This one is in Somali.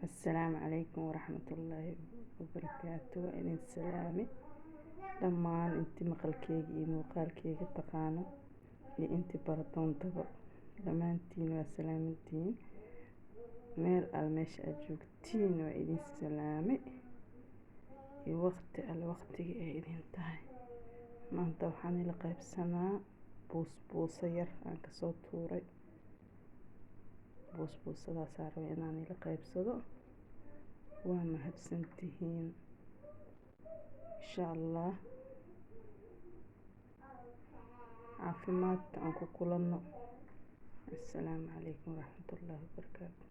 Assalaamu calaykum waraxmatullaahi wabarakaatu. Waa idin salaame dhammaan intii maqalkeyga iyo muuqaalkeyga taqaano iyo intii baradoontaba, dhammaantiin waa salaamantihiin. Meel al meesha aad joogtiin waa idin salaame iyo waqti alle waqtiga ay idin tahay. Maanta waxaan ila qaybsanaa buusbuuso yar aan kasoo tuuray. Buusbuusadaasaa rabay inaan ila qaybsado. Waa mahadsantihiin. Insha Allah caafimaadka aan ku kulanno. Assalaamu calaykum waraxmatullaahi wabarakaatu.